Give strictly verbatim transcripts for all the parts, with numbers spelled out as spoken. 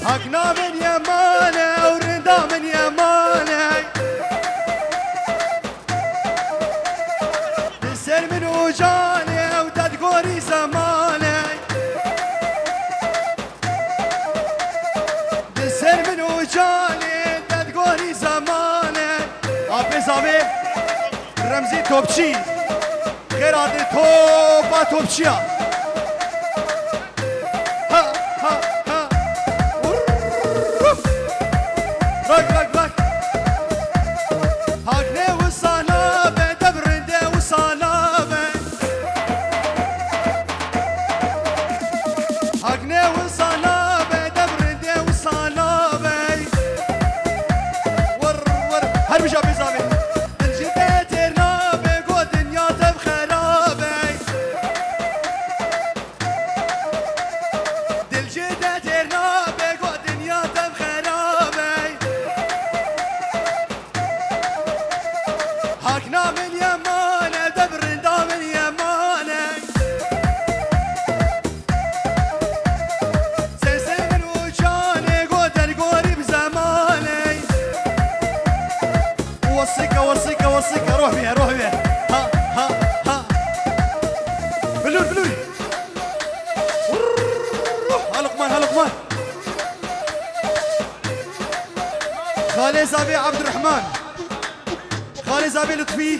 Hakna min yemane û rinda min yemane. Li ser min û canê ew dedgorî zemane. Li ser min û canê dedgorî zemane. Apê zavê Remzî Topçî. Xêr hatî topa Topçiya. Ha, ha, ha. Vurr. Bak, bak, bak. Hakne wisa nabe, dev rinde wisa nabe. Hakne wisa nabe, dev rinde wisa nabe. Vurr, vurr. Her bija bizavê. Dil ji te têr nabe, go dinya tev xerabe. Dil ji te têr nabe, go dinya tev xerabe. Hakna min yemane, dev rinda min yemane. Sesê min û canê, go dergorî bi zemanê. Wasika, wasika, wasika, ruh bîye, ruh bîye. Ha, ha, ha. Bilûr, bilûr. Ha Luqman, ha Luqman. Xalê Zavê Abdurrahman. Xalê Zavê Lutfî.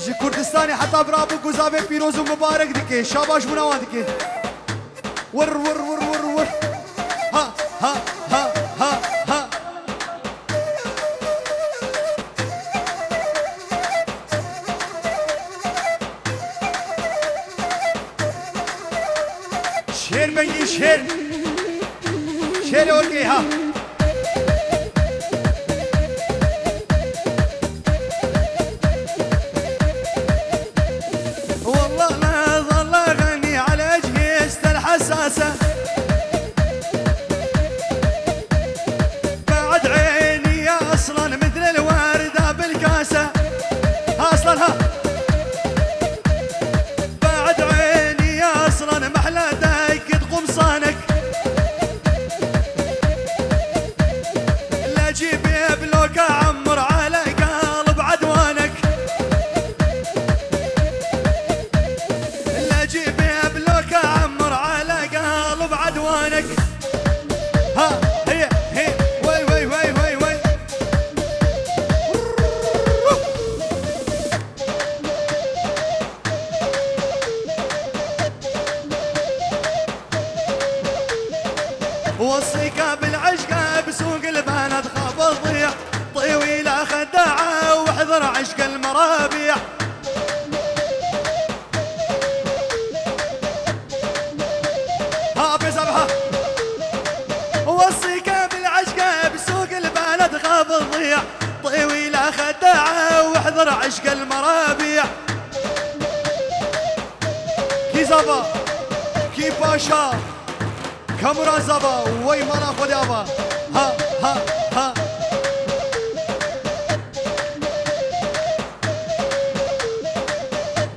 Ji Kurdistanê heta bira bû ku zavê pîroz û mibarek dike. Şabaş bûna wan dike. Wir, wir, wir, wir, wir. Ha, ha, ha, ha, ha. Şêr bengî şêr. Şêr orkê ha. والله لا ظل غني على جهيزته الحساسة. بعد عيني يا أصلان مثل الوردة بالكاسة. ها أصلان ها. بعد عيني يا أصلان محلى دايكة قمصانك. لا جيب يا بلوك أعمر على قلب عدوانك. لا جيب يا بلوك أعمر على قلب عدوانك. ها، هي، هي، وي، وي، وي، وي، وي. وصيك بالعشقة بسوق البلد خاف تضيع، طيوي لا خداعة واحذر عشق المرابيع. ها، بزبها. وصيك بالعشقة بسوق البلد خاف تضيع، طيوي لا خداعة واحذر عشق المرابيع. كي زبا، كي باشا. Kamûran zava, wey mala xwe de ava. Ha, ha, ha.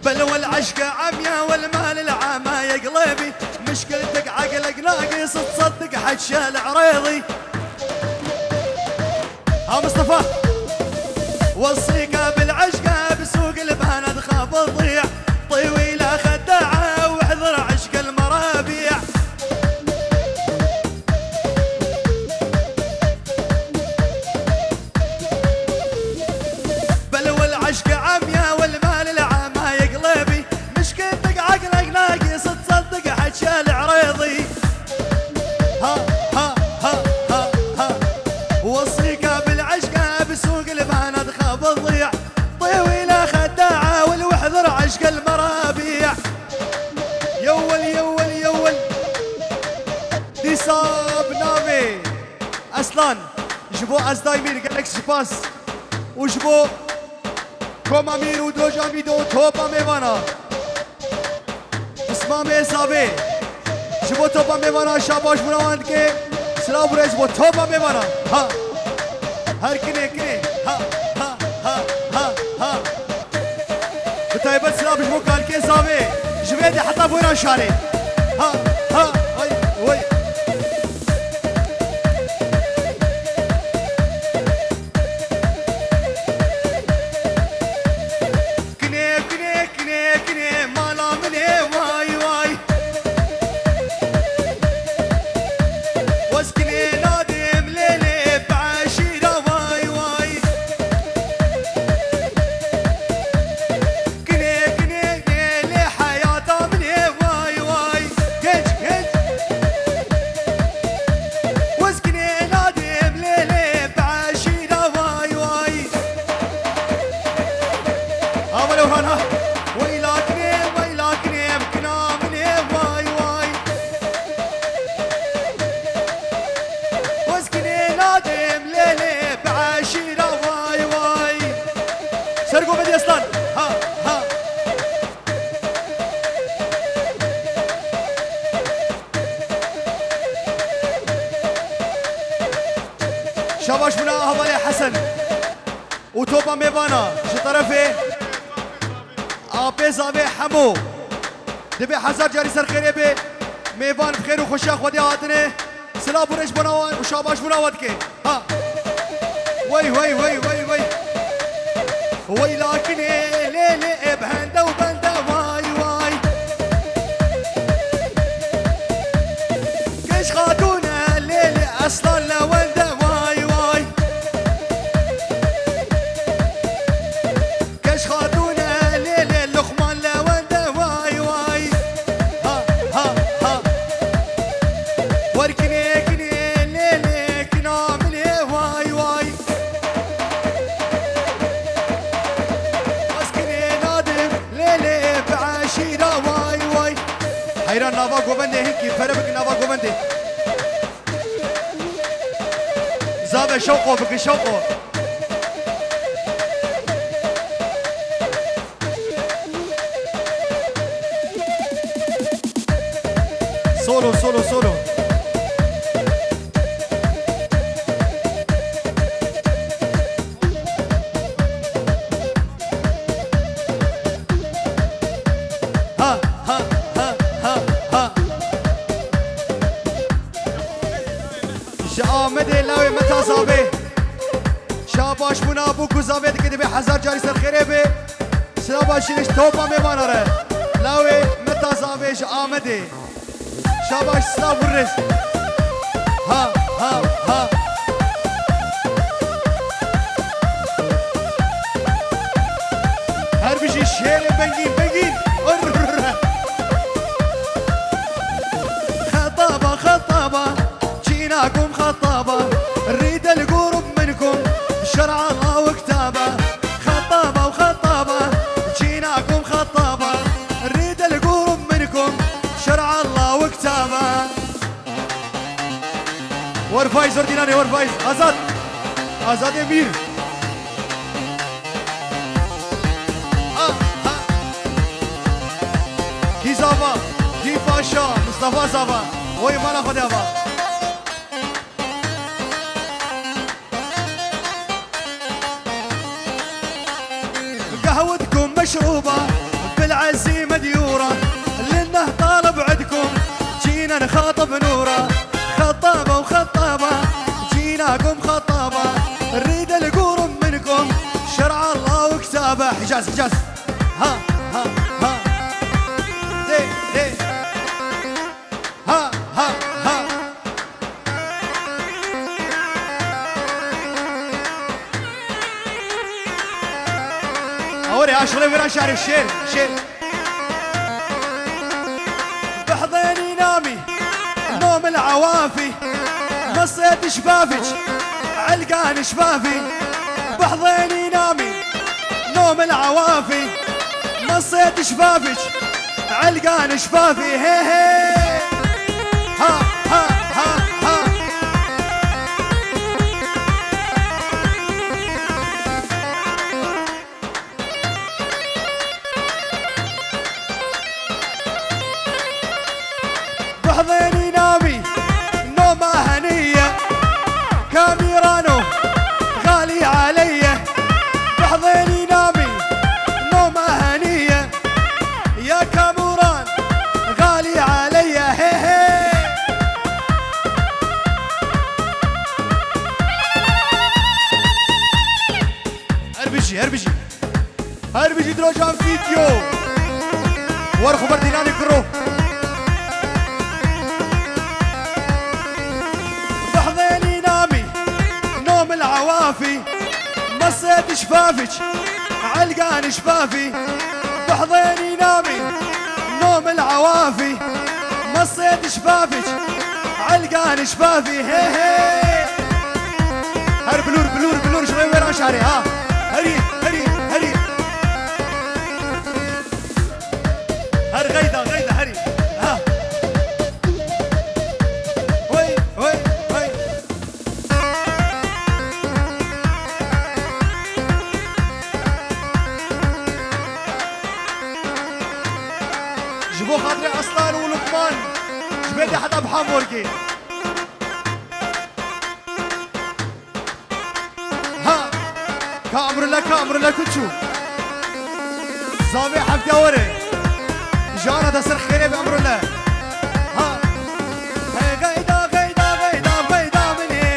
بلوى العشق عميا والمال العمى يا قليبي. مشكلتك عقلك ناقص تصدق حكي العريضي. ها مصطفى. وصيك بالعشقة بسوق البلد خاف تضيع، طيوي لا خداعة واحذر عشق المرابيع. بلوى العشق عميا والمال العمى يا قليبي. مشكلتك عقلك ناقص تصدق حكي العريضي. ها، ها، ها، ها، ها. وصيك بالعشقة بسوق البنات خاف تضيع. طيوي لا خداعة والوحذر عشق المرابيع. يول، يول، يول. Dîsa bi navê Eslan, ji bo Ezdayê Mîr gelek spas û ji bo Koma Mîr û Doja Mîdo topa mêvana. Pismamê Zavê, ji bo topa mêvana şabaş bûna wan dike. Silav û rêz bo topa mêvana. Ha. Her kinê kinê. Ha, ha, ha, ha, ha. Bi taybet silav ji bo kalikê Zavê. Ji vê de heta Boyran şarê. Ha, ha, ay, oy. Şabaş bûna hevalê Hesen û topa mêvana ji terefê Apê Zavê Hemo. Divê hezar carî ser xêrê bê. Mêvan bi xêr û xweşiya Xwedê hatine. Silav û rêz bona wan û şabaş bûna we dike. Ha. Wey, wey, wey, wey, wey. Wey lakinê lê lê ê bende û bende way way. Keş xatûne lê lê eslan lewende way way. Keş xatûne lê lê Luqman lewende way way. Ha, ha, ha. Werkinê kinê lê lê kina min ê way way. Askinê nadim lê lê bi eşîra way way. Heyran nava govendê hinkî pere bik nava govendê. Zave şewqo biki şewqo. Solo, solo, solo. Ha, ha, ha, ha, ha. Ji Amedê lawê Meta Zavê. Şabaş bûna bû ku Zavê dike divê hezar carî ser xêrê bê. Silav başî ji topa mêvana re. Lawê Meta Zavê ji Amedê. Şabaş, silav û rêz. Ha, ha, ha. Her bijî şêrê Bengîn, Bengîn. Urr. Xetaba, xetaba, cînakum xetaba, rîde li gûrum min kum, şer'a Allah û kitaba. Xetaba û xetaba, cînakum xetaba, rîde li gûrum min kum, şer'a Allah û kitaba. Wer Faiz, wer Dînanê, wer Faiz. Azad. Azadê Mîr. Ha, ha. Kî Zava, Kî Paşa, Mustafa Zava. Oy mala xwe de ava. قهوتكم مشروبة بالعزيمة ديورة، للنه طالب عندكم جينا نخاطب نورة. خطابة وخطابة جيناكم خطابة، نريد القرب منكم شرع الله وكتابه. حجاز، حجاز. ها، ها، ها. دي، دي. ها، ها، ها. Awerê aşiqê wêra şarê şêr, şêr. بحضيني نامي نوم العوافي، مصيت شفافك علقان شفافي. بحضيني نامي نوم العوافي، مصيت شفافك علقان شفافي. هي هي. ها، ها، ها، ها. بحضيني نامي نومة هنية، كاميرانو غالي علي. بحضيني نامي نومة هنية، يا كاموران غالي علي. هي هي. هر بجي، هر بجي. هر بجی دروجان فیدیو. ور خبر دینانی کرو. بحضيني نامي نوم العوافي، مصيت شفافك علقان شفافي. بحضيني نامي نوم العوافي، مصيت شفافك علقان شفافي. هي هي. هر بلور، بلور، بلور، شوي ويران شاري، ها. هري، هري، هري. هر غيدا، غيدا، هري. ها. وي، وي، وي. Ji bo xatirê Aslan û Lukman, ji bê de heta bi hamorgê. Ka Emrullah, ka Emrullah ku çû. Zavê heftiya were. Jana da ser xêrê be Emrullah. Ha. Hey geyda, geyda, geyda, geyda min ê.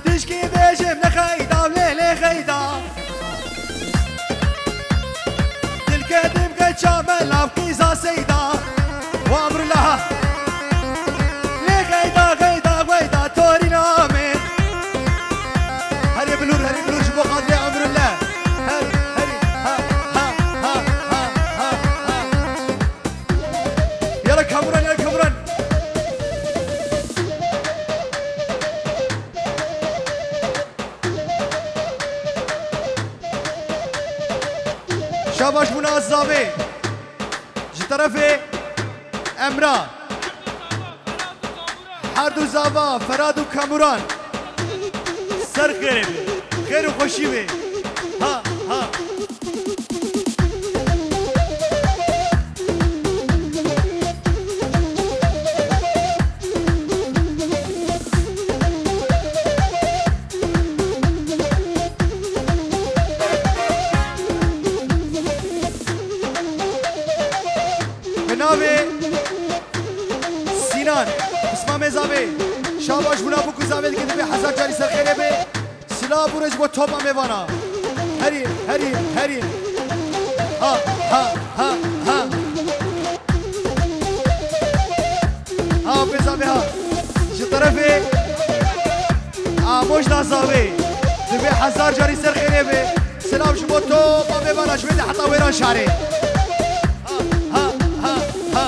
Tişkî bêjim ne xeyda, lê lê xeyda. Dilkedim geça me lav qîza seyda. Wa Emrullah. Lê xeyda, xeyda, xeyda, torîna me. Herê bilûr, herê bilûr ji bo xatirê Emrullah. Herê, herê, ha, ha. Yala Kamuran, yala Kamuran. Şabaş bûna Zavê. Ji terefê Emra. Her du zava, Ferad û Kamuran. Ser xêrê be. Xêr û xweşî be. Ha, ha. Bi navê Sînan, pismamê Zavê, şabaş bûna bû ku Zavê dike dibê hezar carî ser xêrê be. Silav û rêz bo topa mêvana. Herî, herî, herî. Ha, ha, ha, ha. Ha, bê Zavê ha. Ji terefê Amojna Zavê. Dibê hezar carî ser xêrê be. Silav ji bo topa mêvana ji vê de heta wêran şarê. Ha, ha, ha, ha.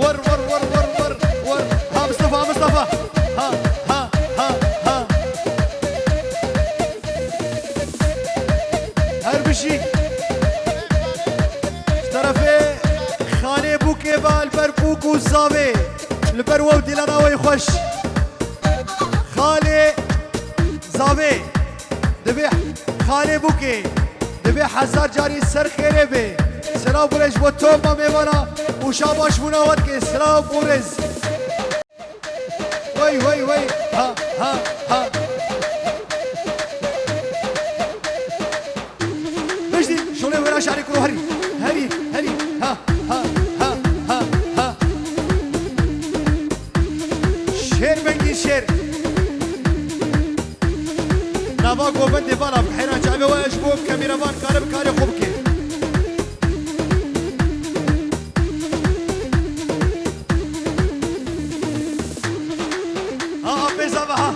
Wer, wer, wer, wer, wer, wer. Ha, Mustafa, ha, Mustafa. Ha, ha, ha, ha. Her bijî. Ji terefê Xalê Bûkê ve li ber Bûk û Zavê. Li ber we û dîlana we yê xweş. Xalê Zavê. Divê Xalê Bûkê. Divê hezar carî ser xêrê be. Silav û rêz ji bo topa mêvana û şabaş bûna we dike. Silav û rêz. Wey, wey, wey. Ha, ha, ha. Bijdî, şolê wêra şarê kuro herî. Herî, herî. Ha, ha, ha, ha, ha. Şêr bengî şêr. Nava govendê vala bi heyran çavê we ji bo kameraman kare bi karê xwe bike. Ha, ha, pêza ve ha.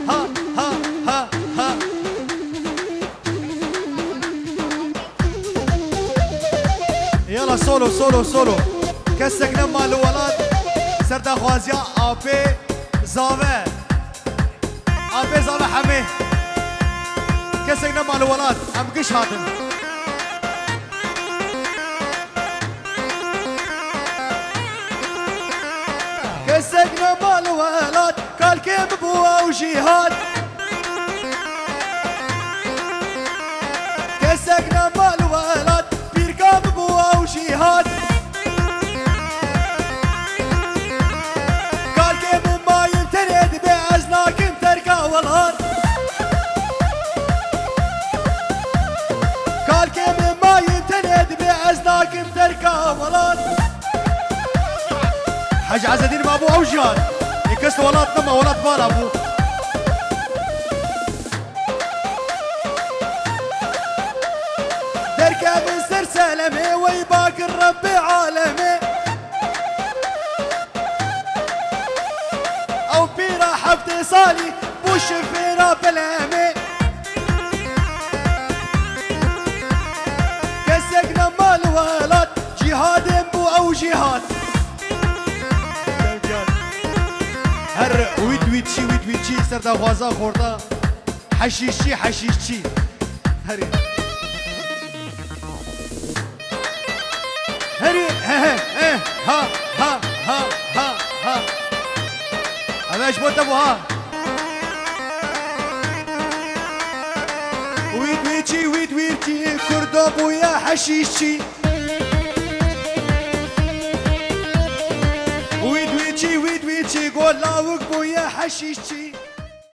Ha, ha, ha, ha. Yala solo, solo, solo. Kesek nema li welat ser daxwaziya apê zave. Apê zave hemê. Kesek nema li welat. Em giş hatin. Kesek nema li welat, kalkê min bû ew jî hat. Kesek nema li welat, pîrka min bû ew jî hat. Kalkê min mayîm tenê dibê ez nakim terka welat. Kalkê min mayîm tenê dibê ez nakim terka welat. Hec Ezedîn mabû ew jî hat. Ê kes welat nema, welat vala bû. Derkevin ser selemê wey bakir Rebbê alemê. Ew pîra heftê salî bû şifêra belemê. Kesek nema li welat, cîhadê min bû ew jî hat. Her wît wîtçî, wît wîtçî ser daxwaza xorta. Heşîşçî, heşîşçî. Herî. Herî, he, he, he, ha, ha, ha, ha, ha. Ev ji bo te bû, ha. Wît wîtçî, wît wîtçî, Kurdo bûye heşîşçî. Çî got lawik bûye heşîşçî.